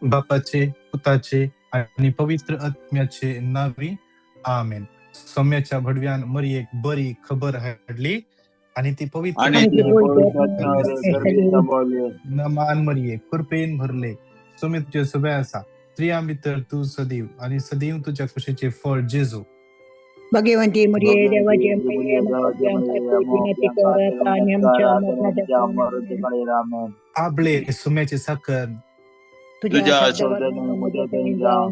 बापाचे, पुताचे आनी पवित्र आत्म्याचे नावी, आमेन. सोम्याच्या भडव्यान मरियेक बरी खबर हाडली आनी ती पवित्र आणि आणि ती ती पवित्र पवित्र आत्म्यावर गर्भे सांभाळली. नमान मरिये, कृपेन भरले, सोमे तुझे सुबे आसा, स्त्रियां भितर तूं सदैव आनी सदैव तुज्या कुशीचें फळ जेजू. भगवंती मरिये, भगवंती देवाचे मरिये, माये, देवाचे आमच्या माये, विनंती कर आता आणि आमच्या मरणाच्या आमच्या मरणाच्या काळी. आमेन. आबळे सुम्याचे साखर तुझ्या तुझ्या शब्दावर शब्दाने म्हज्या मदतीन जावं. जावं.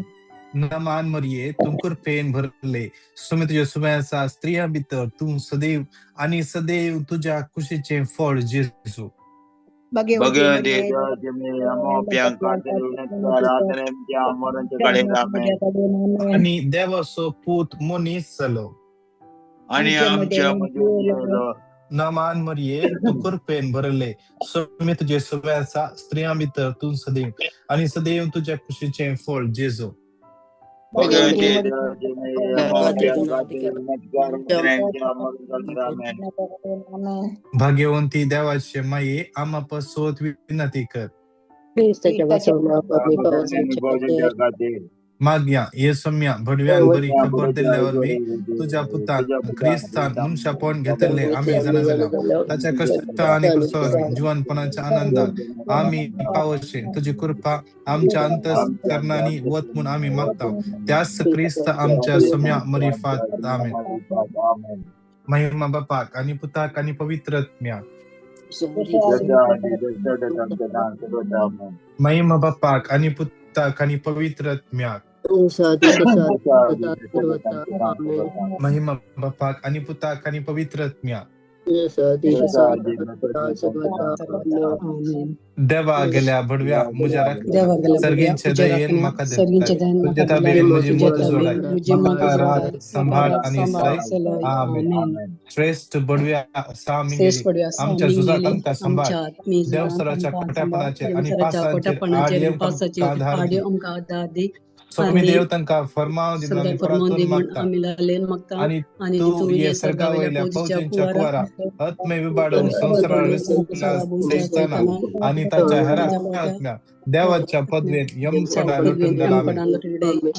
नमान मरिये, तूं कृपेन भरले, सुमे तुझे सुबे आसा, स्त्रियां भितर तूं सदैव आनी सदैव तुज्या कुशीचें फळ जेजू. भगवंती भगवंती मरिये, देवाचे माये, आम्हा पाप्यांखातीर विनंती कर आता आणि आमच्या मरणाच्या काळी. आमेन. आनी देवाचो पूत मनीस जालो. आणि आमच्या आमच्या मध्ये मध्ये गेलो. नमान मरिये, तूं कृपेन भरले, सुमे तुझे सुबे आसा, स्त्रियां भितर तूं सदैव आनी सदैव तुज्या कुशीचें फळ जेजू. भगवंती मरिये, देवाचे माये, आम्हा पाप्यांखातीर विनंती कर आता आणि आमच्या मरणाच्या काळी. आमेन. भाग्यवंती देवाचे माये, आम्हा पासत विनंती कर. क्रिस्ताच्या आमच्या भावजांच्या खातीर मागया ये सम्या भडव्यान बरी खबर दिल्ल्या वरवीं तुज्या पुतान क्रिस्तान मनशापण घेतले आमी जाणा जाल्या ताच्या कश्ट आनी क्रुसा वरवीं जिवनपणाच्या आनंदाक आमी पावोवचे तुजी कृपा आमच्या अंतस्करणांनी वत म्हूण आमी मागता त्याच क्रिस्त आमच्या सम्या मरिफात. आमेन. आमेन. महिमा बापाक आनी पुताक आनी पवित्र आत्म्याक. महिमा बापाक आनी पुताक आनी पवित्र आत्म्याक. महिमा बापाक आनी पुताक आनी पवित्र आत्म्याक. देवा गेल्या भडव्या म्हज्या राखण्या, सर्गींचे दयेन म्हाका सर्गींचे दिताय, दयेन तुज्या म्हाका ताबेन दिलाय, म्हजी तुज्या मत जोडाय, ताबेन म्हजी म्हाका मत रात जोडाय, सांबाळ म्हाका आनी सांबाळ सलय. सलय. आमेन. आमेन. श्रेश्ठ बडव्या श्रेष्ठ सामिंगेली पडव्या आमच्या झुजाक सामिंगेली आमकां सांबाळ, आमच्या आत्मी झुजांत देवसराच्या आमकां सांबाळ, खोट्यापणाचेर आनी देवसराच्या पासांचेर खोट्यापणाचेर आड आनी येवंक आमकां पासाचेर आधार आड दी. आमकां आधार दी. स्वामी आनी देव तांकां फर्माव दी सरकार आमी फर्मान परातून दी म्हूण मागता आमी लालेन मागता. आनी आनी तूं तूं ये ये सर्गा सर्गा वयल्या वयल्या फौजीच्या फौजींच्या कुवारा कुवारा आत्मे विबाडून संवसारार विसकला सयतना आनी ताच्या हेर आत्म्या देवाच्या पदवेन यमकोडा लुटून दिला. आमेन.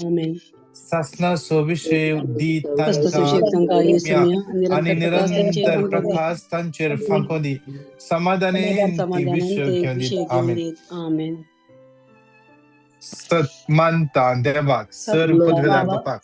आमेन. सासनाचो विशय दी क्रिस्ताचो तांकां विशय तांकां आत्म्या येसुम्या आनी निरंतर प्रकाश तांचेर निरंतर फांकोदी, प्रकाश तांचेर फांको दी, समाधानेन ती समाधानान विश्व ते घेवन विशय दीत. घेवन आमेन. दीत. आमेन. सत मानता देवाक, सर पदवेदार बापाक,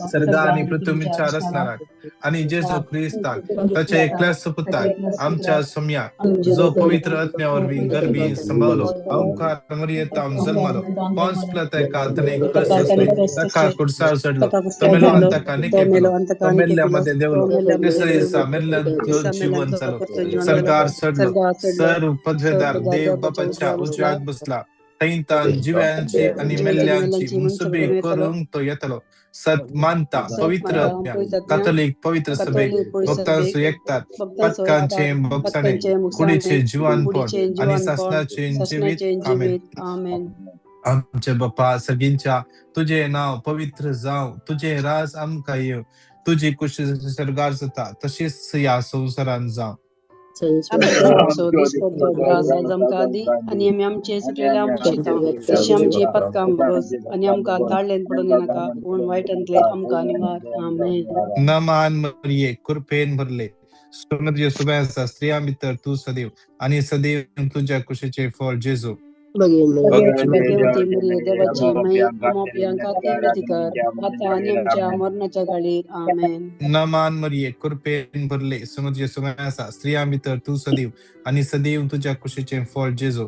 सर्गा आनी पृथ्वीच्या रचणाराक आनी जेजू क्रिस्ताक ताच्या एकल्याच पुताक आमच्या सोम्याक, जो पवित्र आत्म्या वरवीं गर्भी संभावलो, अंकार मरियेतावन जल्मालो, पोन्स पिलाताका ताणें क्रूस सोंसलें, ताका कुर्सार चडलो, तो मेलो आनी ताका निकेपलो, तो मेल्ल्या मदें देंवलो, तिसऱ्या दिसा मेल्ल्यांतलो जिवन जालो, सर्गार चडलो, सर्व पदवेदार देव बापाच्या उजव्या हात बसला, थंयतान जिव्यांची आनी मेल्ल्यांची मुसबी करूंक तो येतलो. सत मानता पवित्र आत्म्या, कातोलीक पवित्र सभेक, भक्तांचो एकतात, पथकांचे भोगसाणे, कुडीचे जिवानपण आनी सासनाचे जिवीत. आमेन. आमेन. आमचे बापा सर्गींच्या, तुजें नांव पवित्र जावं, तुजें राज आमकां येवं, तुजी कुशी सर्गार जाता तशीच ह्या संवसारांत जावं. आमचो दिसपट्टो ग्रास आज आमकां दी आनी आमी आमचे सुटलेले आमकां शिता तशी आमची पथकां बरोस आनी आमकां ताळ्ळेन पडून दिनाका, पूण वायटांतले आमकां निवार. आमेन. नमान मरिये, कृपेन भरले, तुझे सुबे आसा, स्त्रियां भितर तूं सदैव आनी सदैव तुज्या कुशीचें फळ जेजू. भगवती मरिये, देवाची माई, आम्हा पाप्यांखातीर विनंती कर आता आनी आमच्या मरणाच्या घडयेर. आमेन. नमान मरिये, कृपेन भरले, तुझे सुबे आसा, स्त्रियां भितर तूं सदैव आनी सदैव तुज्या कुशीचें फळ जेजू.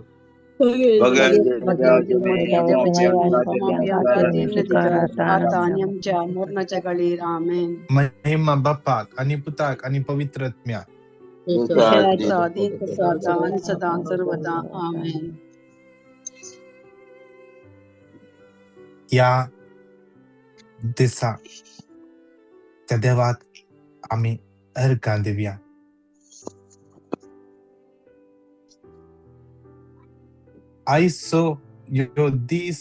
भगवती मरिये, देवाची माई, आम्हा पाप्यांखातीर विनंती कर आता आनी आमच्या मरणाच्या घडयेर. आमेन. महिमा बापाक आनी पुताक आनी पवित्र आत्म्याक. आदी तसो आता आनी सदां सर्वदा. आमेन. ह्या दिसा त्या देवाक आमी अर्घां दिवया. आयचो ह्यो दीस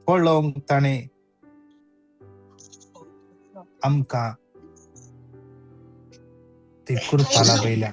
पळोवंक ताणें आमकां ती कृपा लाभयल्या.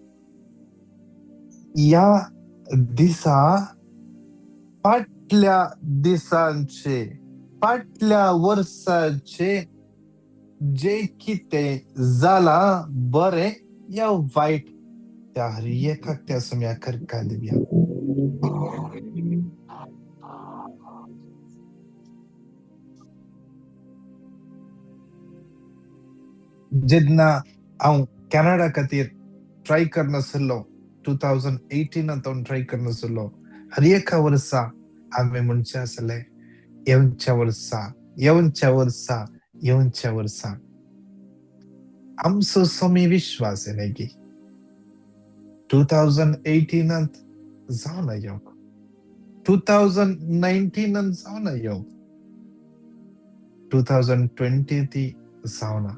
या दिसा फाटल्या दिसांचे, फाटल्या वर्साचे जे कितें जालां बरें या वायट त्या हर एकाक त्या समया करका दिवया. जेन्ना हांव कॅनडा खातीर ट्राय करनासलो, 2018 हांव ट्राय करनासलो, हर एका वर्सा हांवें म्हणचें आसलें, येवच्या वर्सा, येवच्या वर्सा, येवच्या वर्सा. आमचो स्वामी विश्वास न्ही की 2018 जावन येवंक, 2019 जावन येवंक, 2020 ती जावना.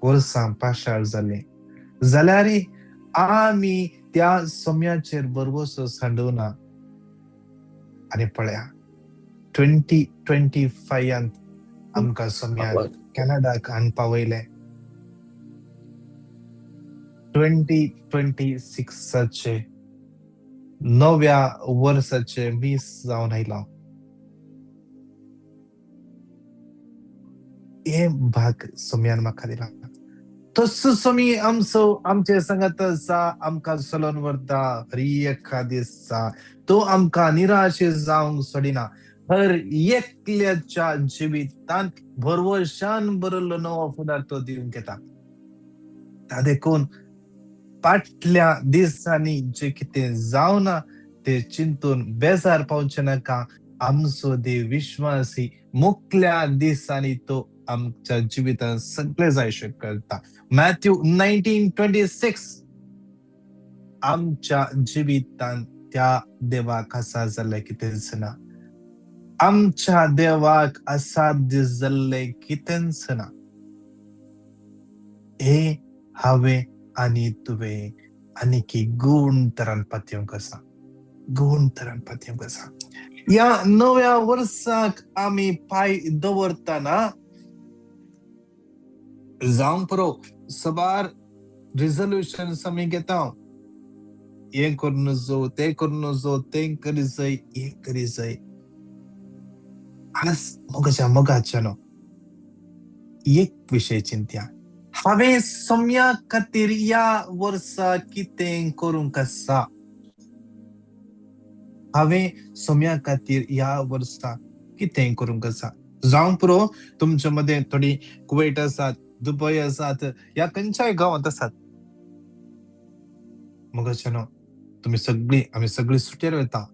वर्सां पाशार जालीं जाल्यार आमी त्या सम्याचेर भरवसो सांडूना. आनी पळया 2025 आमकां सम्यान कॅनडाक हाडून पावयलें. 2026 नव्या वर्साचे मीस जावन आयलां. हें भाग सम्यान म्हाका दिलां. तसो स्वामी आमचो आमचे सांगात आसा, आमकां चलोवन व्हरता हर एका दिसा. तो आमकां निराश जावंक सोडिना. हर एकल्याच्या जिवितांत भरवशान भरलो नवो फुडार तो दिवंक येता. ता देखून फाटल्या दिसांनी जे कितें जावना ते चिंतून बेजार पावचें नाका. आमचो देव विश्वासी, मुखल्या दिसांनी तो आमच्या जिवितांत सगळें जाय करता. मॅथ्यू 19:26 आमच्या जिवितांत त्या देवाक आसा जाल्लें कितेंच ना. आमच्या देवाक असाध्य जाल्लें कितेंच ना. हे हांवें आनी तुवें आनीकी गुण तरान पातयेवंक आसा, गुण तरान पातयेवंक आसा. ह्या नव्या वर्साक आमी पांय दवरतना जावंक पुरो सबार रिजोल्युशन्स आमी घेता. हें करूं नजो, तें करूं नजो, तें करी जाय, हें करी जाय. आज मोगाच्या मोगाच्यानो एक विशय चिंत्या, हांवें सम्या खातीर ह्या वर्सा कितें करूंक आसा? हांवें सम्या खातीर ह्या वर्सा कितें करूंक आसा? जावंक पुरो तुमचे मदें थोडीं कुवेट आसात, दुबय आसात, ह्या खंयच्याय गांवांत आसात. मोगाच्यानो तुमी सगळीं आमी सगळीं सुटयेर वता.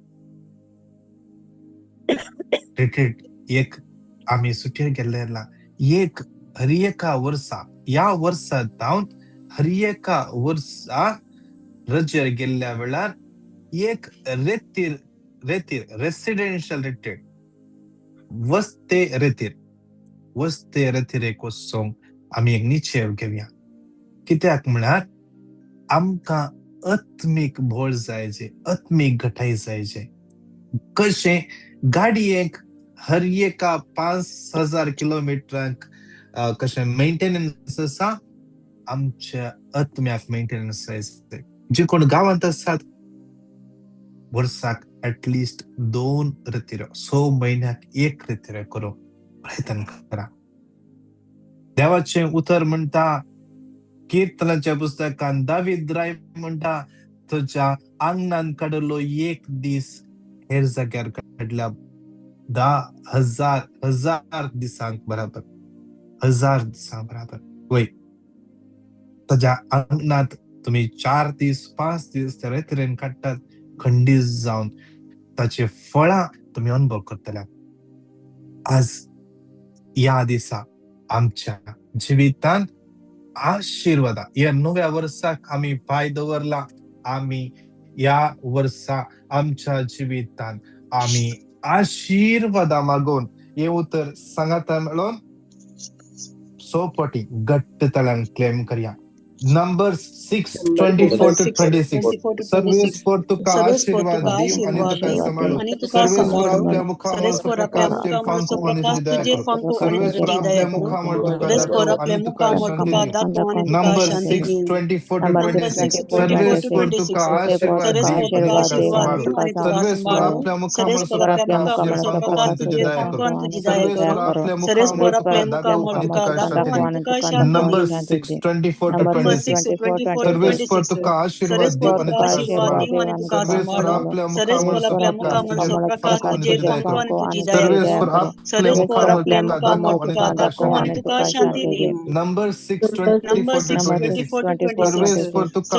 रिट्रीट एक आमी सुटयेर गेल्ले एक हर एका वर्सा, ह्या वर्सा जावन हर एका वर्सा रजेर गेल्ल्या वेळार एक रेतीर रेतीर रेसिडेन्शियल रिट्रीट, वस्ते रेतीर, वस्ते रेतीर एक वचोंक आमी एक निश्चय घेवया. कित्याक म्हळ्यार आमकां आत्मीक भोळ जाय जे, आत्मीक घटाय जाय जे. कशें गाडयेक हर एका 5000 किलोमिटरांक कशें मेंटेनन्स आसा, आमच्या आत्म्याक मेंटेनन्स जाय. जे कोण गांवांत आसात वर्साक एटलिस्ट 2 रेतिरो, 6 म्हयन्याक 1 रेतिरो करूंक प्रयत्न करा. देवाचें उतर म्हणटा किर्तनाच्या पुस्तकान दावीद राय म्हणटा, तुज्या आंगणान काडलो एक दीस हेर जाग्यार काडल्या 10,000 हजार दिसांक बराबर, 1000 दिसांक बराबर. वय ताज्या आंगणांत तुमी 4 दीस 5 दीस तरेतरेन काडटात, खंडीत जावन ताचे फळां तुमी अनुभव करतले. आज ह्या दिसा आमच्या जिवितांत आशिर्वादा, ह्या नव्या वर्साक आमी पांय दवरला. आमी ह्या वर्सा आमच्या जिवितांत आमी आशिर्वादा मागून हें उतर सांगाता मेळोन 100 पटी घट्ट तळ्यान क्लेम करया. Numbers 6:24 to 26. सर्वेस्पर तुका आशीर्वाद दीव आनी तुका सांबाळू. सर्वेस्पर आपल्या मुखामळाचो प्रकाश तुजेर फांकू आनी तुजी दया करूं. सर्वेस्पर आपल्या मुखामळ तुका दाखोवं आनी तुका शांती दीव. Numbers 6:24 to 26. सर्वेस्पर तुका आशीर्वाद दीव आनी तुका सांबाळू. सर्वेस्पर आपल्या मुखामळाचो प्रकाश तुजेर फांकू आनी तुजी दया करूं. सर्वेस्पर आपल्या मुखामळ तुका दाखोवं आनी तुका शांती दीव. Numbers 6:24 to 26. सर्वेस्पर तुका आशीर्वाद दीव आनी तुका सांबाळू. सर्वेस्पर आपल्या मुखामळाचो प्रकाश तुजेर फांकू आनी तुजी दया करूं. सर्वेस्पर आपल्या मुखामळ तुका दाखोवं आनी तुका शांती दीव. Numbers 6:24 to 26. सर्वेस्पर तुका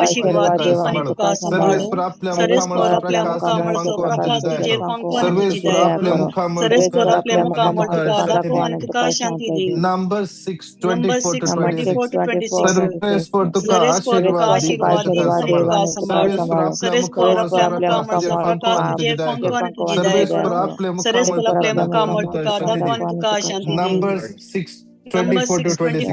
आशीर्वाद दीव आनी तुका सांबाळू. सर्वेस्पर आपल्या मुखामळाचो प्रकाश तुजेर फांकू आनी तुजी दया करूं. सर्वेस्पर आपल्या मुखामळ तुका दाखोवं आनी तुका शांती दीव. Numbers 6:24 to 26. सर्वेस्पर तुका आशीर्वाद दीव आनी तुका सांबाळू. सर्वेस्पर आपल्या मुखामळाचो प्रकाश तुजेर फांकू आनी तुजी दया करूं. सर्वेस्पर आपल्या मुखामळ तुका दाखोवं आनी तुका शांती दीव. Numbers 6:24 to 26.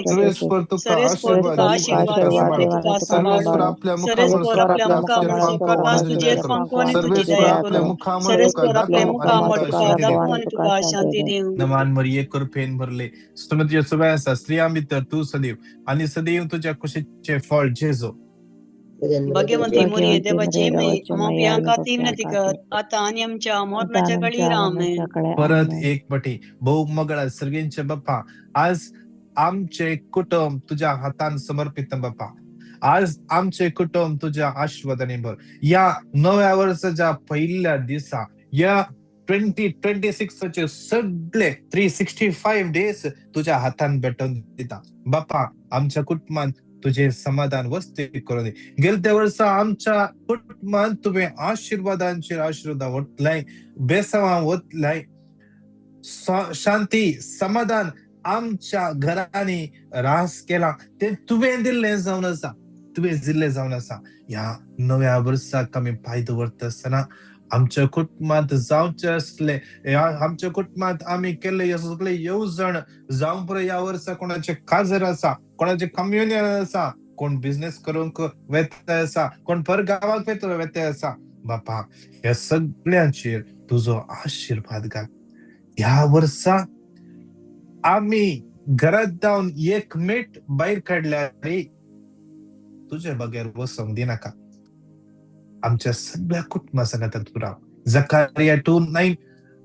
सर्वेस्पर तुका आशीर्वाद दीव आनी तुका सांबाळू. सर्वेस्पर आपल्या मुखामळाचो प्रकाश तुजेर फांकू आनी तुजी दया करूं. सर्वेस्पर आपल्या मुखामळ तुका दाखोवं आनी तुका शांती दीव. नमान मरिये, कृपेन भरले, सुमतीचे सुबह आसा, स्त्रियां भितर तूं सदैव आनी सदैव तुज्या कुशीचें फळ जेजू. भाग्यवंती मोरये, देवाची माई, आम्हा पापयां खातीर विनंती कर, आता आनी आमच्या मरणाच्या घडयेर. आमेन. परत एक पटी भोव मगळा सर्गींचे बाप्पा, आज आमचे कुटुंब तुझ्या हातान समर्पित बाप्पा. आज आमचे कुटुंब तुझ्या आशीर्वादाने भर. या नव्या वर्साच्या पहिल्या दिसा, या 2026 सगळे 365 डेज तुझ्या हातान भेटून दिता बाप्पा. आमच्या कुटुंबान तुझे समाधान वस्ती करून दी. गेलत्या वर्सा आमच्या कुटुंबान तुवें आशीर्वादांचेर आशीर्वाद वतलाय, बेसावां वतलाय, शांती समाधान आमच्या घरांनी रास केला, ते तुवें दिल्लें जावन आसा, तुवें दिल्लें जावन आसा. ह्या नव्या वर्साक आमी पांय दवरता आसतना आमच्या कुटुंबांत जावचे आसले, ह्या आमच्या कुटुंबांत आमी केल्ले हे सगळे येवजण जावं पुरो. ह्या वर्सा कोणाचे काजर आसा, कोणाचे कम्युनियन आसा, कोण बिझनेस करूंक वेता आसा, कोण पर गांवाक वेता आसा, बापा ह्या सगळ्यांचेर तुजो आशिर्वाद घाल. ह्या वर्सा आमी घरात जावन एक मेट भायर काडल्यार तुजे बगैर वचोंक दिनाका. आमच्या सगळ्या कुटुंबा सांगात तूं राव. जकारिया 2:9.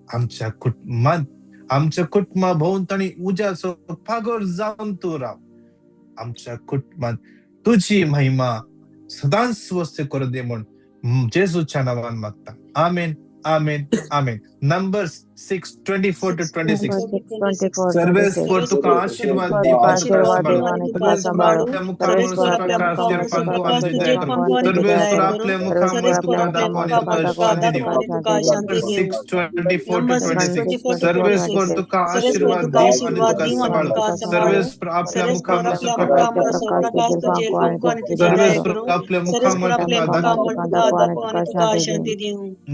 आमच्या कुटुंबात, आमच्या कुटुंबा भोंवतणी उज्याचो पागोर जावन तूं राव. आमच्या कुटुंबात तुजी महिमा सदांच वस्ती करूं दी म्हूण जेजूच्या नांवान मागता. आमेन, आमेन, आमेन. Numbers 6:24 to 26. सर्वेस्पर तुका आशीर्वाद दीव आनी तुका सांबाळू. सर्वेस्पर आपल्या मुखामळाचो प्रकाश तुजेर फांकू आनी तुजी दया करूं. सर्वेस्पर आपल्या मुखामळ तुका दाखोवं आनी तुका शांती दीव. 6:24 to 26. सर्वेस्पर तुका आशीर्वाद दीव आनी तुका सांबाळू. सर्वेस्पर आपल्या मुखामळाचो प्रकाश, सर्वेस्पर आपल्या मुखामळ तुका दाखोवं.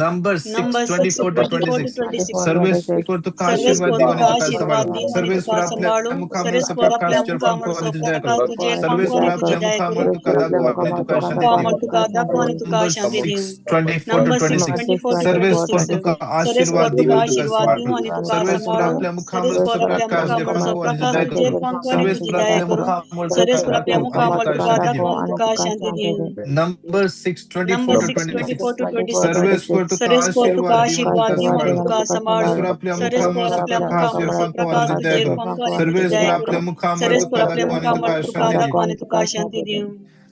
Numbers 6:24 to 26. सर्वेस्पर तुका आशीर्वाद दीव आनी तुका सांबाळू. सर्वेस्पर आपल्या मुखामळाचो प्रकाश तुजेर फांकू आनी तुजी दया करूं. सर्वेस्पर आपल्या मुखामळ तुका दाखोवं आनी तुका शांती दीव. 6:24 to 26. सर्वेस्पर तुका आशीर्वाद दीव आनी तुका सांबाळू. सर्वेस्पर आपल्या मुखामळाचो प्रकाश तुजेर फांकू आनी तुजी दया करूं. सर्वेस्पर आपल्या मुखामळ तुका दाखोवं आनी तुका शांती दीव. Numbers 6:24 to 26. सर्वेस्पर तुका आशीर्वाद दीव आनी तुका सांबाळू. सर्वेस्पर आपल्या मुखामळाचो प्रकाश तुजेर फांकू आनी तुजी दया करूं. सर्वेस्पर आपल्या मुखामळ तुका दाखोवं आनी तुका शांती दीव.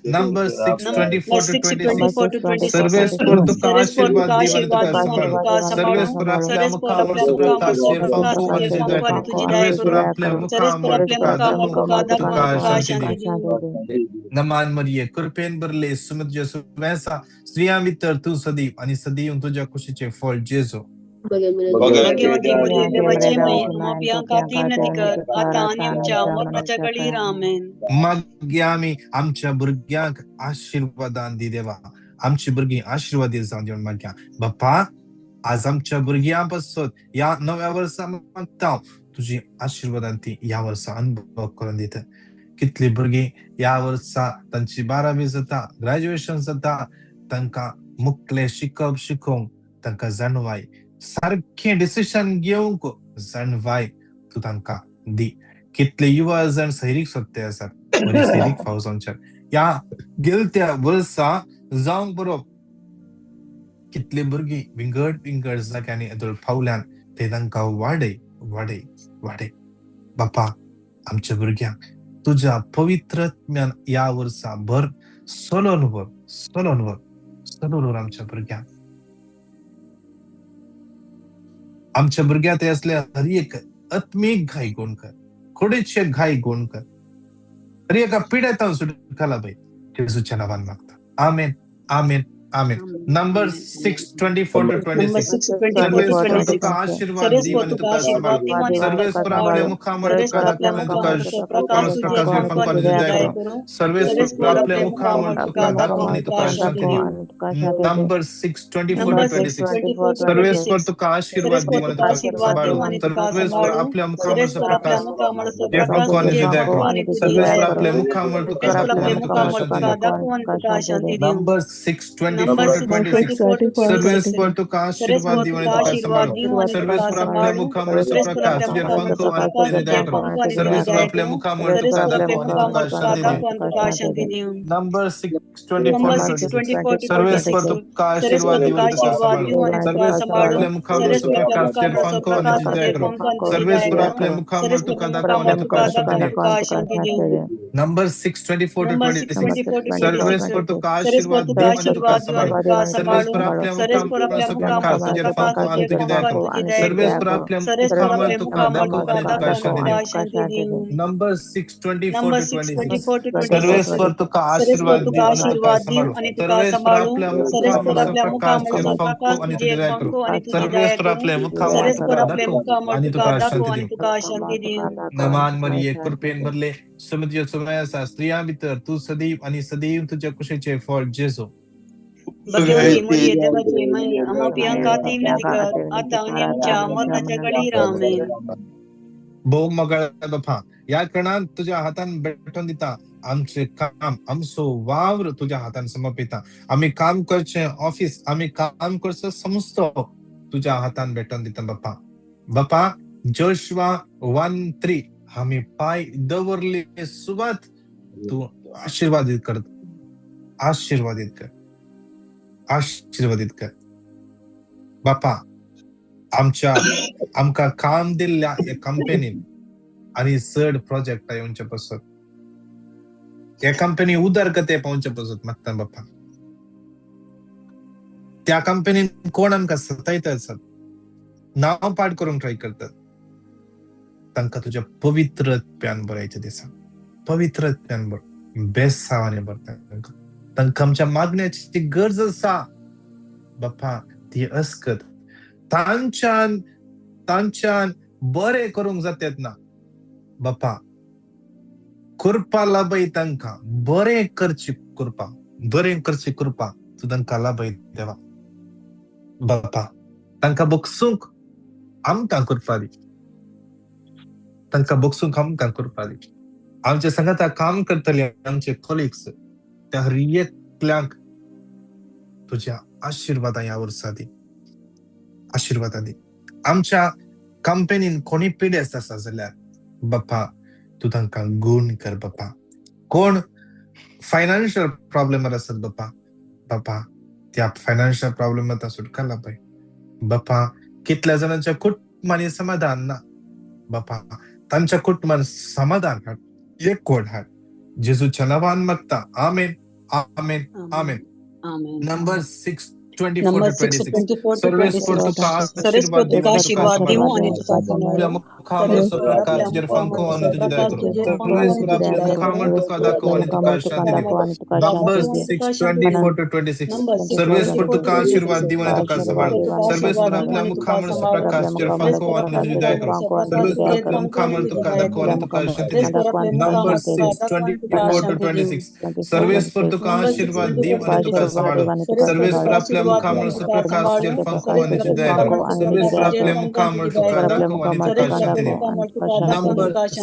Numbers 6:24 to 26. सर्वेस्पर तुका आशीर्वाद दीव आनी तुका सांबाळू. सर्वेस्पर आपल्या मुखामळाचो प्रकाश तुजेर फांकू आनी तुजी दया करूं. सर्वेस्पर आपल्या मुखामळ तुका दाखोवं आनी तुका शांती दीव. नमान मरिये, कृपेन भरले, सुमत जेसू आसा, स्त्रियां भितर तूं सदैव आनी सदैव तुज्या कुशीचें फळ जेजू. भाग्यवंती मोरये, देवाची माई, आम्हा पापयां खातीर विनंती कर, आता आनी आमच्या मरणाच्या घडयेर. आमेन. मागीर आमी आमच्या भुरग्यांक आशिर्वादान दी देवा. आमची भुरगीं आशिर्वादी जावन दी म्हूण मागया बाप्पा. आज आमच्या भुरग्यां पासत ह्या नव्या वर्सा मागता, तुजी आशिर्वादान ती ह्या वर्सा अनुभव करून दिता. कितली भुरगीं ह्या वर्सा तांची 12वी जाता, ग्रॅज्युएशन जाता, तांकां मुखलें शिकप शिकोवंक तांकां जाणवाय, सारकें डिसिशन घेवंक जाणवाय तूं तांकां दी. कितले युवा जाण सैरीक सोदते आसात, बरी सैरीक फावो जावच्याक ह्या गेलत्या वर्सा जावंक बरो कितले भुरगीं विंगड विंगड जाग्यांनी येदोळ पावल्यान ते तांकां वाडय वाडय वाडय. बापा, आमच्या भुरग्यांक तुज्या पवित्र आत्म्यान ह्या वर्सा भर सोलोन व्हर, सोलोन व्हर, सोलोन व्हर आमच्या भुरग्यांक. आमच्या भुरग्यांक ते असले हर एक आत्मीक घाय गुण कर, कुडीचे घाय गुण कर, हर एका पिड्यातान सुटकाला बाई जेजूच्या नांवान मागता. आमेन, आमेन, आमेन. Number 624 to 26. Number 624 to सर्वेस्पर 26. तुका आशीर्वाद दीव सर्वेस्पर आनी तुका तुका आशीर्वाद सांबाळ. दीव आनी तुका सर्वेस्पर सांबाळ. आपल्या मुखामळ तुका सर्वेस्पर आपल्या दाखोवन आनी तुका मुखामळ प्रकाश तुजे प्रकाश फांको फांको आनी आनी तुजी तुजी दया दया करूं. करूं. सर्वेस्पर सर्वेस्पर आपल्या आपल्या मुखामळ मुखामळ तुका तुका दाखोवन दाखोवन आनी तुका तुका शांती शांती दिवं. दिवं. Number 624 to number 26. 624 to सर्वेस्पर 26. तुका आशीर्वाद सर्वेस्पर दीव आनी तुका तुका आशीर्वाद सांबाळू. दीव आनी तुका सर्वेस्पर सांबाळू. आपल्या मुखामळचो सर्वेस्पर आपल्या प्रकाश मुखामळचो तुजे प्रकाश फांको आनी तुजे तुजी दया फांको करूं. आनी तुजी सर्वेस्पर दया आपल्या करूं. मुखामळ तुका सर्वेस्पर दाखोवन आपल्या आनी तुका मुखामळ शांती तुका दिवं. दाखोवन आनी तुका शांती दिवं. Number 624 number to 26. 624 to 26. सर्वेस्पर तुका आशीर्वाद सर्वेस्पर दीव आनी तुका तुका आशीर्वाद सांबाळू. दीव आनी तुका सर्वेस्पर आपल्या सांबाळू. मुखामळचो सर्वेस्पर प्रकाश आपल्या तुजेर मुखामळचो फांको आनी प्रकाश तुजी दया तुजेर करूं. फांको आनी तुजी सर्वेस्पर दया आपल्या करूं. मुखामळ तुका सर्वेस्पर आपल्या दाखोवन आनी तुका मुखामळ तुका शांती दिवं. दाखोवन आनी तुका शांती दिवं. Number 624 number to 26. 624 to सर्वेस्पर 26. तुका सर्वेस्पर आशीर्वाद दीव तुका आनी तुका आशीर्वाद सांबाळू. दीव आनी तुका सर्वेस्पर सांबाळू. आपल्या मुखामळचो सर्वेस्पर आपल्या प्रकाश तुजेर मुखामळचो फांको आनी प्रकाश तुजी दया तुजेर करूं. फांको आनी तुजी दया सर्वेस्पर करूं. आपल्या मुखामळ सर्वेस्पर तुका आपल्या दाखोवन मुखामळ आनी तुका तुका शांती दाखोवन दिवं. तुका शांती दिवं. Number 624 to number 26. 624 to 26. सर्वेस्पर तुका सर्वेस्पर आशीर्वाद तुका दीव आनी तुका आशीर्वाद दीव सांबाळू. आनी तुका सांबाळू. सर्वेस्पर आपल्या सर्वेस्पर आपल्या मुखामळचो प्रकाश मुखामळचो तुजेर प्रकाश फांको आनी तुजेर तुजी दया फांको करूं. आनी तुजी दया सर्वेस्पर करूं. आपल्या सर्वेस्पर मुखामळ आपल्या तुका मुखामळ दाखोवन तुका आनी तुका दाखोवन शांती तुका दिवं. शांती दिवं. Number 624 number to 26. 624 to 26. सर्वेस्पर तुका सर्वेस्पर आशीर्वाद तुका दीव आनी तुका आशीर्वाद दीव सांबाळू. आनी तुका सर्वेस्पर सांबाळू. आपल्या सर्वेस्पर मुखामळचो आपल्या प्रकाश तुजेर मुखामळचो फांको प्रकाश आनी तुजी तुजेर दया करूं. फांको आनी तुजी दया सर्वेस्पर करूं. आपल्या मुखामळ सर्वेस्पर तुका आपल्या दाखोव मुखामळ आनी तुका तुका दाखोव शांती आनी दिवं. तुका शांती दिवं. नमान मरिये, कृपेन भरले, सुमतियो समय आसा, स्त्रियां भितर तूं सदैव आनी सदैव तुज्या कुशीचें फळ जेजू. भगवती मोरये देवाची माई आम्हा पियांका ती विनंती कर आता आनी आमच्या मरणाच्या घडीर. आमेन. भोव मगळ बापा, ह्या करणान तुज्या हातान भेटोवन दिता आमचें काम, आमचो वावर तुज्या हातान समर्पिता. आमी काम करचें ऑफिस, आमी काम करचो संस्थो तुज्या हातान भेटोवन दिता बापा. बापा, जोशुआ 1:3 आमी पांय दवरले सुवात तूं आशिर्वादीत कर, आशिर्वादीत कर, आशिर्वादीत कर बापा. आमच्या आमकां काम दिल्ल्या ह्या कंपनीन आनी चड प्रोजेक्ट येवचे पासत, ह्या कंपनी उदरगते पावचे पासत मागता बापा. त्या कंपनीन कोण आमकां सतायता आसत, नांव पाड करूंक ट्राय करतात, तांकां तुज्या पवित्र प्यान बरयचे दिसा, पवित्र प्यान बर बेसावानी भर तांकां. तांकां आमच्या मागण्याची गरज आसा बापा, ती अस्कत तांच्यान तांच्यान बरें करूंक जातात ना बापा. कृपा लाभय तांकां, बरें करची कृपा, बरें करची कृपा तूं तांकां लाभय देवा बापा. तांकां बगसूंक आमकां कृपा दी, तांकां बगसूंक आमकां कृपा दी. आमचे सांगाता काम करतले आमचे कॉलिग्स, त्या हर एकल्यांक तुज्या आशिर्वादां ह्या वर्सा दी, आशिर्वादां दी. आमच्या कंपनीन कोणी पिडेस्त आसा जाल्यार बापा तूं तांकां गूण कर बापा. कोण फायनान्शियल प्रॉब्लेमार आसत बापा, बापा त्या फायनान्शियल प्रॉब्लेमांत सुटका लाभय बापा. कितल्या जाणांच्या कुटुंबांनी समाधान ना बापा, तांच्या कुटुंबान समाधान हाड, एकवट हाड. जेजूच्या नांवान मागता, आमेन, आमेन, आमेन. आमेन. Number 624 number to 26. 624 to सर्वेस्पर 26. तुका सर्वेस्पर आशीर्वाद दीव तुका आनी तुका आशीर्वाद सांबाळू. दीव आनी तुका आपल्या सांबाळू. मुखामळचो सर्वेस्पर प्रकाश आपल्या तुजेर फांको आनी मुखामळचो तुजी दया प्रकाश करूं. तुजेर फांको आनी सर्वेस्पर तुजी आपल्या दया मुखामळ करूं. तुका दाखोव आनी तुका शांती दिवं. Number 624 to 26. Number सर्वेस्पर 624 तुका टू आशीर्वाद 26. दीव आनी तुका सर्वेस्पर सांबाळू. तुका सर्वेस्पर आशीर्वाद दीव आपल्या आनी तुका मुखामळचो सांबाळू. प्रकाश तुजेर फांको सर्वेस्पर आनी आपल्या तुजी दया करूं. मुखामळचो प्रकाश सर्वेस्पर तुजेर आपल्या फांको आनी मुखामळ तुजी तुका दया दाखोव करूं. आनी तुका शांती दिवं. सर्वेस्पर आपल्या नंबर मुखामळ तुका दाखोव आनी तुका 624 to शांती दिवं. 26. सर्वेस्पर तुका नंबर आशीर्वाद 624 दीव टू आनी तुका 26. सांबाळू. सर्वेस्पर सर्वेस्पर तुका आपल्या आशीर्वाद दीव आनी मुखामळचो तुका प्रकाश सांबाळू. तुजेर फांको आनी सर्वेस्पर तुजी आपल्या दया करूं. मुखामळचो सर्वेस्पर प्रकाश आपल्या तुजेर फांको आनी मुखामळ तुजी तुका दया करूं. दाखोव आनी तुका सर्वेस्पर शांती शांती दिवं. Number 6,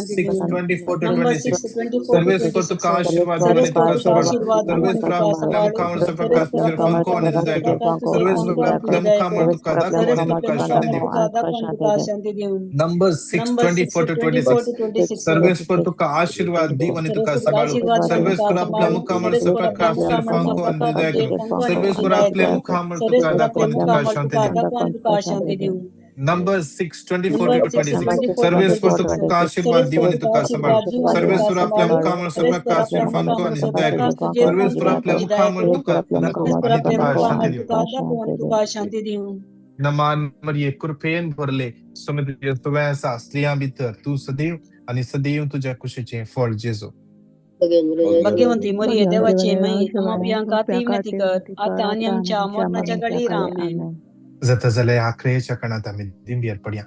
24 to 26. सर्वेस्पर तुका आशीर्वाद दिवं आनी तुका सांबाळूं. सर्वेस्पर आपल्या मुखामळ प्रकाश तुजेर फांको आनी तुझा करूं. सर्वेस्पर आपल्या मुखामळ तुका दाखोवं आनी तुका शांती दिवं. Number 6, 24 to 26. सर्वेस्पर तुका आशीर्वाद दिवं आनी तुका सांबाळूं. सर्वेस्पर आपल्या मुखामळ प्रकाश तुजेर फांको आनी तुझा करूं. सर्वेस्पर आपल्या मुखामळ तुका दाखोवं आनी तुका शांती दिवं. Number 6, 24 to 26. सर्वेस्पर तुका आशीर्वाद दिवं आनी तुका सांबाळूं. सर्वेस्पर आपल्या मुखामळ प्रकाश तुजेर फांको आनी तुझा करूं. सर्वेस्पर आपल्या मुखामळ तुका दाखोवं आनी तुका शांती दिवं. नमान मरिये, कृपेन भरले, स्वामी तुजे सगळें आसा. स्त्रियां भितर तूं सदैव आनी सदैव तुज्या कुशीचें फळ जेजू. भाग्यवंती मरिये, देवाची माई, आम्हा पाप्यांखातीर विनंती कर, आता आनी आमच्या मरणाच्या घडयेर. आमेन. जाता जाल्यार आखरेच्या कणांत आमी दिंबयेर पडया.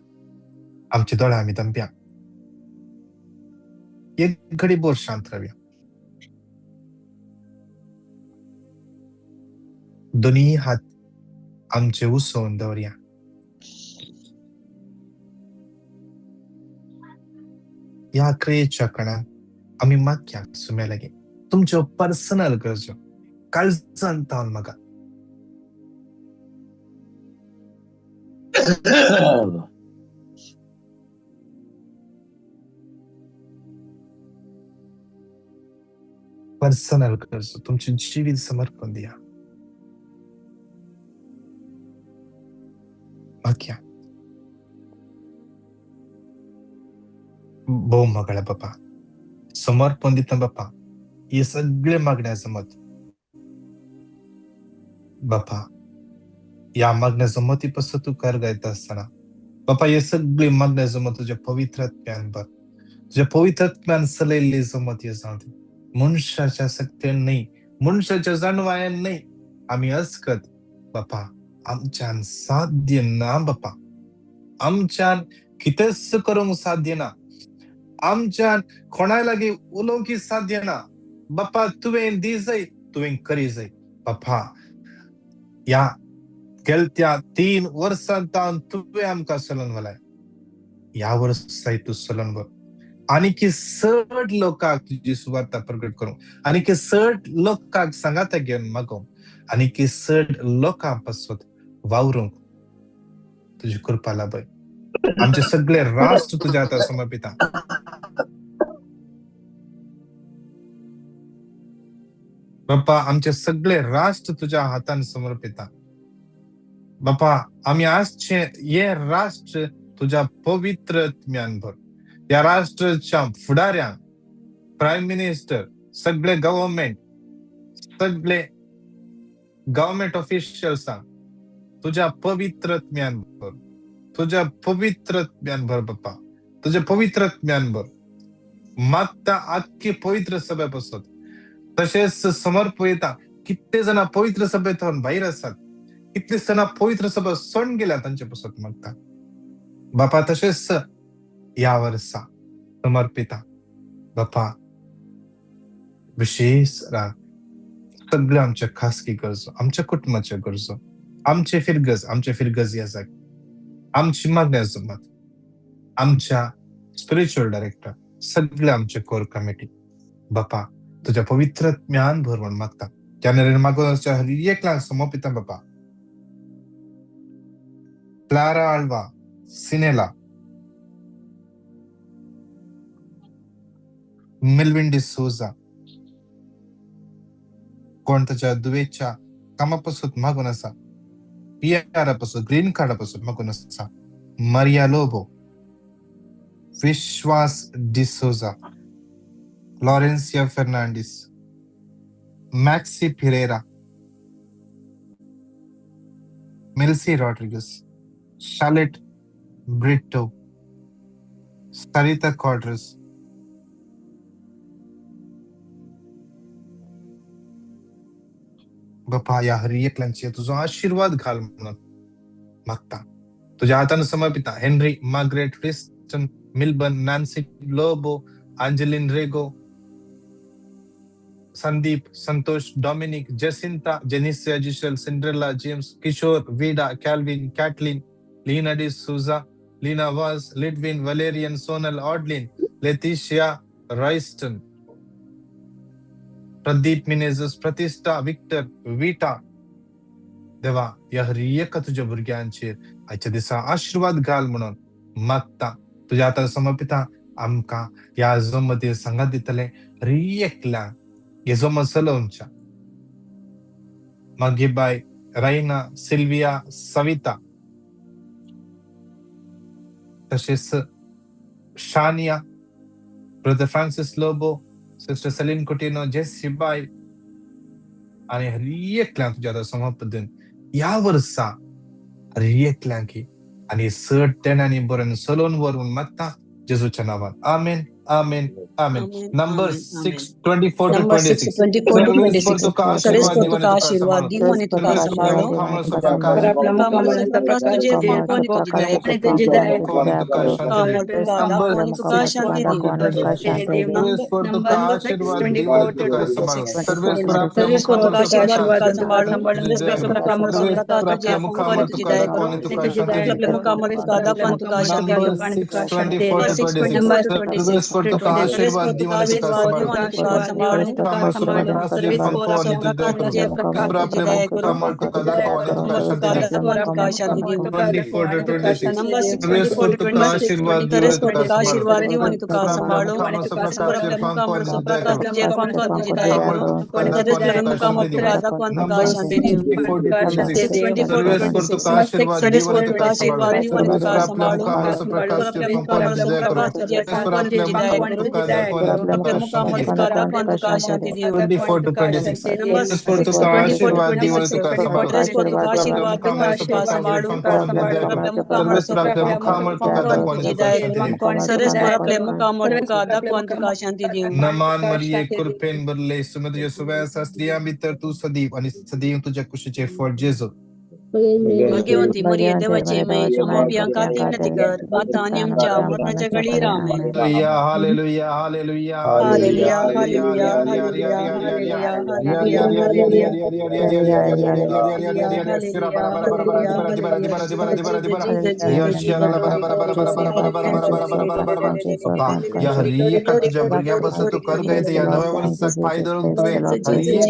आमचे दोळे आमी दमप्या. एक घडी भर शांत रावया. दोनूय हात आमचे उसोवन दवरया. ह्या क्रियेच्या कणांत आमी मागया सुम्या लागीं तुमच्यो पर्सनल गरजो काळजान तावन मागा. पर्सनल गरजो तुमचें जिवीत समर्पण दिया. मागया. भोव मोगाळ्या बापा, समर्पण दिता बापा हे सगळे मागण्या जमत बापा, ह्या मागण्या जमती पासून तूं कर गायता आसतना बापा, हे सगळे मागण्या जमत तुज्या पवित्र आत्म्यान भर. तुज्या पवित्र आत्म्यान चलयल्ली जमत हे जावं दी. मनशाच्या शक्तेन न्हय, मनशाच्या जाणवायेन न्हय, आमी अस्कत बापा आमच्यान साध्य ना बापा, आमच्यान कितेंच करूंक साध्य ना, आमच्यान कोणाय लागीं उलोवंक साध्य ना बापा. तुवें दी जाय, तुवें करी जाय बापा. ह्या गेलत्या 3 वर्सां तावन तुवें आमकां चलोवन व्हेलाय, ह्या वर्साय तूं चलोवन व्हर. आनीक चड लोकांक तुजी सुवार्ता प्रगट करूंक, आनीक चड लोकांक सांगाता घेवन मागोवंक, आनीक चड लोकां पासत वावरूंक तुजी कृपा लाभय. आमचे सगळे राष्ट्र तुज्या हातार समर्पिता. बापा, आमचे सगळे राष्ट्र तुज्या हातान समर्पिता बापा. आमी आजचे हे राष्ट्र तुज्या पवित्र आत्म्यान भर. ह्या राष्ट्राच्या फुडाऱ्यांक, प्रायम मिनिस्टर, सगळे गव्हर्मेंट, सगळे गव्हर्मेंट ऑफिशियल्सांक तुज्या पवित्र आत्म्यान भर. तुज्या पवित्र आत्म्यान भर बापा, तुज्या पवित्र आत्म्यान भर. मागता आख्खी पवित्र सभे पासत. तशेंच समर्पयता कितले जाणां पवित्र सभेंत भायर आसात, कितले जाणां पवित्र सभा सोडून गेल्या तांचे पासत मागता बापा. तशेंच ह्या वर्सा समर्पिता बापा, विशेष रात सगळ्यो आमच्या खासगी गरजो, आमच्या कुटुंबाच्यो गरजो, आमचे फिरगज, आमचे फिरगज ह्या जाग्यार आमची मागण्या जमत, आमच्या स्पिरिच्युअल डायरेक्टर, सगळे आमचे कोर कमिटी बापा तुज्या पवित्र ज्ञान भर म्हण मागता. त्या नरेन मागून हर एकल्याक समर्पिता बापा. क्लारा आल्वा सिनेला, मेल्विन डिसोजा, कोण ताच्या दुयेंच्या कामा पासून मागून आसा, पीआर पासून, ग्रीन कार्डा पासून मागून आसा, मारिया लोबो, विश्वास डिसोजा, लॉरेन्सिया फेर्नांडीस, मॅक्सी फिरेरा, मिल्सी रॉड्रिगस, शालेट ब्रिटो, सरिता क्वाड्रस, बापा ह्या हर एकल्यांचेर तुजो आशिर्वाद घाल म्हणून मागता. तुज्या हातान समर्पिता Henry, Margaret Kristen, Milburn, Nancy Lobo, Angeline Rego, Sandeep, Santosh, Dominic, Jacinta, Jenicia, Giselle, Cinderella, James, Kishore, Vida, Calvin, Catlin, Leena D'Souza, Lina Vaz, Lidwin, Valerian, Sonal, Audlin, Letitia, Royston, Pradeep Menezes, Pratishtha, Victor, Vita. देवा, ह्या हर एका तुज्या भुरग्यांचेर आयच्या दिसा आशिर्वाद घाल म्हणून मागता. तुज्या हातान समर्पिता. आमकां ह्या झूम मदीं सांगात दितले हर एकल्याक हे झूम चलोवच्या मागीर बाय रायना, सिल्विया, सविता, तशेंच Shania, brother Francis Lobo, sister Celine Coutinho, Jessie बाय आनी हर एकल्यांक तुज्या हातान समर्पण दिवन ह्या वर्सा हर एकल्यांक आनी चड तेणांनी बरें चलोवन व्हर म्हूण मागता जेजूच्या नांवान. आमेन, आमेन, आमेन. आमेन, नंबर आमेन, 6:24 to number 26. 6:24 to सर्वेस्पर 26. तुका आशीर्वाद सर्वेस्पर दिवं तुका आनी तुका आशीर्वाद सांबाळूं. दिवं आनी तुका सांबाळूं. सर्वेस्पर आपल्या मुखामळाचो मुखामळाचो प्रकाश प्रकाश तुजेर तुजेर फांकूं आनी तुजी दया फांकूं करूं. आनी तुजी दया करूं. मुखामळ तुका नंबर दाखोवं आनी तुका 6 शांती 24 दिवं. to 26. सर्वेस्पर तुका आशीर्वाद दिवं आनी तुका सांबाळूं. सर्वेस्पर आपल्या सर्वेस्पर तुका मुखामळाचो आशीर्वाद प्रकाश तुका सांबाळूं. तुजी दया सर्वेस्पर करूं. आपल्या मुखामळाचो सर्वेस्पर प्रकाश आपल्या तुजेर फांकूं आनी मुखामळ तुजी तुका दया दाखोवं करूं. आनी तुका शांती आपल्या दिवं. मुखामळ तुका दाखोवं आनी तुका शांती नंबर दिवं. 6:24 to 6:24 26. to 26. सर्वेस्पर तुका सर्वेस्पर आशीर्वाद तुका दिवं आनी तुका आशीर्वाद सांबाळूं. दिवं आनी तुका सांबाळूं. मुखामळाचो प्रकाश तुजेर फांकूं आनी तुजी दया करूं. तुजेर सर्वेस्पर तुजी आपल्या दया करूं. मुखामळ तुका दाखोवं आनी तुका मुखामळ शांती तुका दिवं. दाखोवं आनी तुका शांती दिवं. 24 to 26. Number 6:24 सर्वेस्पर to तुका 26. आशीर्वाद दिवं आनी सर्वेस्पर तुका तुका सांबाळूं. आशीर्वाद दिवं आनी तुका सर्वेस्पर आपल्या सांबाळूं. मुखामळाचो प्रकाश सर्वेस्पर तुजेर आपल्या फांकूं आनी मुखामळाचो तुजी दया प्रकाश करूं. तुजेर फांकूं आनी तुजी दया मुखामळ करूं. तुका दाखोवं आनी सर्वेस्पर तुका मुखामळ शांती तुका दिवं. दाखोवं आनी तुका नंबर शांती दिवं. 6:24 to 26. 6:24 to सर्वेस्पर 26. तुका आशीर्वाद दिवं आनी सर्वेस्पर तुका तुका सांबाळूं. आशीर्वाद दिवं आनी तुका सर्वेस्पर आपल्या सांबाळूं. मुखामळाचो प्रकाश सर्वेस्पर तुजेर आपल्या फांकूं आनी मुखामळाचो तुजी दया करूं. प्रकाश तुजेर सर्वेस्पर फांकूं आनी आपल्या तुजी दया मुखामळ करूं. तुका दाखोवं आनी आपल्या तुका मुखामळ शांती तुका दिवं. दाखोवं आनी तुका शांती दिवं. 24 to 26. Number सर्वेस्पर तुका 6:24 to आशीर्वाद दिवं आनी 26. तुका सांबाळूं. सर्वेस्पर तुका सर्वेस्पर आपल्या आशीर्वाद दिवं आनी मुखामळाचो तुका प्रकाश तुजेर सांबाळूं. फांकूं आनी तुजी दया करूं. आपल्या मुखामळाचो सर्वेस्पर आपल्या प्रकाश मुखामळ तुका फांकूं आनी दाखोवं आनी तुजी तुका दया शांती करूं. दिवं. सर्वेस्पर आपल्या मुखामळ तुका दाखोवं आनी तुका शांती दिवं. नमान मरिये, कृपेन भरले, सुमे तुझ्या सुव्यासा, स्त्रियां भितर तूं सदैव आनी सदैव तुज्या कुशीचें फळ जेजू. भाग्यवंती मरिये, देवाची माई, आम्हा पाप्यांखातीर विनंती कर, आता आनी आमच्या मरणाच्या घडीर. आमेन. Hallelujah, hallelujah, hallelujah, hallelujah, hallelujah, hallelujah, hallelujah, hallelujah, या हर एका तुझ्या भुरग्या पासून तूं कर गायता. ह्या नव्या वर्साक पांय धरून तुवें हर एक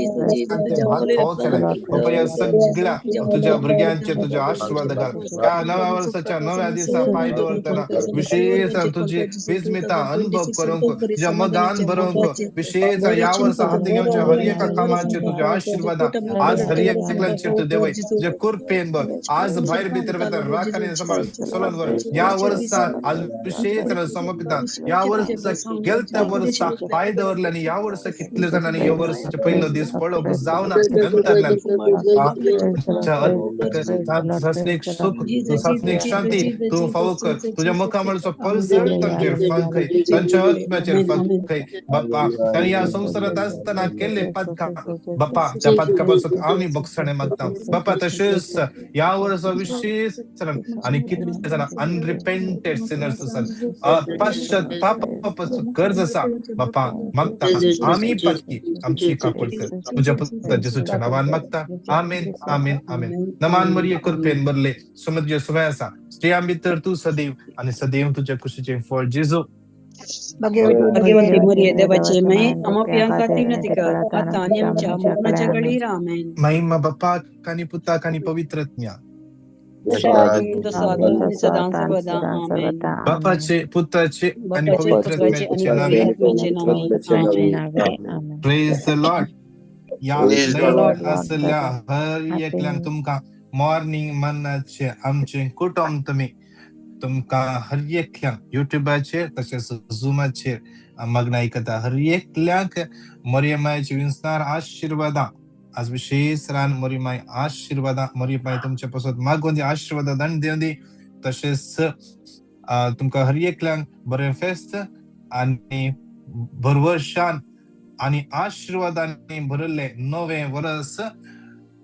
भात फावो केलाय. बाबा, ह्या सगळ्या तुझ्या भुरग्यांचे तुझ्या आशीर्वाद घाल. ह्या नव्या वर्साच्या नव्या दिसा पांय दवरतना विशेष तुजी विस्मिता अनुभव करूंक, तुझ्या मोगान भरोवंक, विशेष ह्या वर्सा हाती घेवच्या हर एका कामाचेर तुझ्या आशीर्वाद आज हर एकल्याचेर तूं देवय. तुझ्या कृपेन भर. आज भायर भितर वता राख आनी सांबाळ चलोवन व्हर. ह्या वर्सा आज विशेष समर्पिता. ह्या वर्सा गेलत्या वर्सा पांय दवरले आनी ह्या वर्सा कितले जाणांनी ह्या वर्साचे पयलो दीस पळोवंक जावना. नंतरल्यान सासणीक सुख, सासणीक शांती तूं फावो कर. तुज्या मुखामळाचो परजळ तांचेर फांकय, तांच्या आत्म्याचेर फांकय बाप्पा. आनी ह्या संवसारांत आसतना केल्ले पातकां बाप्पा, त्या पातकां पासून आमी भोगसणें मागता बाप्पा. तशेंच ह्या वर्सा विशेष आनी कितले जाणां अनरिपेंटेड सिनर्स आसात, पश्चात पापा पासून गरज आसा बाप्पा, मागता आमी पातकी, आमची काकूळ कर. तुझ्या पुता जेजूच्या नांवान मागता. आमेन, आमेन, आमेन. नमान मरिये, कृपेन भरले, सुमे तुझे सुवे आसा, स्त्रियां भितर तूं सदैव आनी सदैव तुझ्या कुशीचें फळ जेजू. भाग्यवंती मरिये, देवाची माई, आम्हा पाप्यांखातीर विनंती कर, आता आनी आमच्या मरणाच्या घडीर. आमेन. महिमा बापाक आनी पुताक आनी पवित्र आत्म्याक. तसो आदी सदां सर्वदा. आमेन. बापाचे, पुताचे आनी बापाचे, पवित्र पुत्राचे आनी आत्म्याचे नावे. पवित्र आत्म्याचे नावे. आमेन. प्रेज the Lord. ह्या Praise the line Lord. आसल्या हर एकल्याक तुमकां मॉर्निंग मन्नाचे आमचें कुटुंब तुमी तुमकां हर एकल्यांक युट्युबाचेर तशेंच झुमाचेर मागणं आयकता हर एकल्यांक मरियमायची विंचणार आशिर्वादां. आज विशेष रान मरिमाय आशिर्वादां मरियमाय तुमच्या पासत मागून दी, आशिर्वादां दान दिवन दी. तशेंच तुमकां हर एकल्यांक बरें फेस्त आनी भरवशान आनी आशिर्वादांनी भरिल्लें नवें वर्स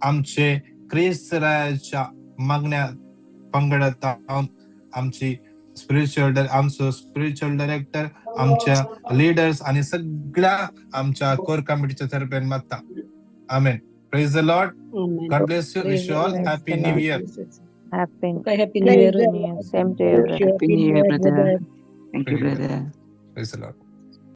आमचे क्रिस्तराच्या मागण्या पंगडात आमची स्पिरिच्युअल, आमचो स्पिरिच्युअल डायरेक्टर, आमच्या लिडर्स आणि सगळ्या आमच्या कोर कमिटीच्या तर्फेन मागता. आमेन. Praise the Lord. Amen. God bless you. Wish you all happy new year. Happy तुका happy new year. New Year. Same to you, brother. Happy New Year, brother. Thank you, Praise brother. Praise the Lord.